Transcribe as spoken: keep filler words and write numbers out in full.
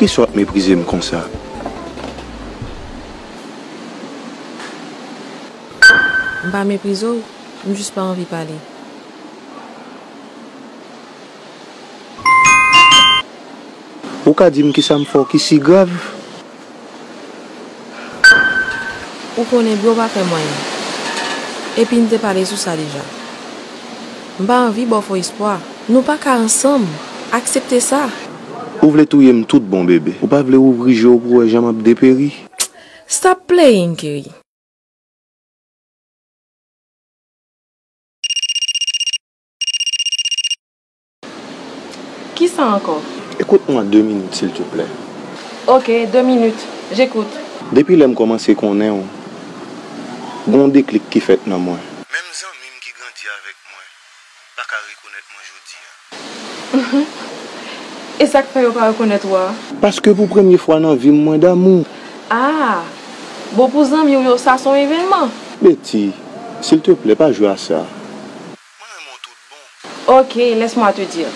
Kisa w ap meprize m konsa? M pa meprize w, m jis pa anvi pale. Ou ka di m kisa m fè w ki si grav? Ou konnen bro pa fè m anyen. Epi n te pale sou sa deja. M pa anvi ba w fo espwa. Nou pa ka ansanm. Aksepte sa. Ou vle touye m tout bon bebe. Ou pa vle ouvri je w pou w wè jan m ap deperi? Stop playing, Kerry. Kisa ankò? Ekout mwen de minit silteplè. Ok, de minit. J'écoute. Depi lè m kòmanse konnen w, gen yon deklik ki fèt nan mwen. Menm zanmi m ki grandi avèk mwen pa ka rekonèt mwen jodi a. E sa k fè yo pa rekonèt ou a? Paske pou premye fwa nan vi m mwen damou. Ah! Bon, pou zanmi w yo sa se yon evènman. Betty, silteplè pa jwe a sa. Mwen renmen w tout bon. Ok, laisse-moi te dire.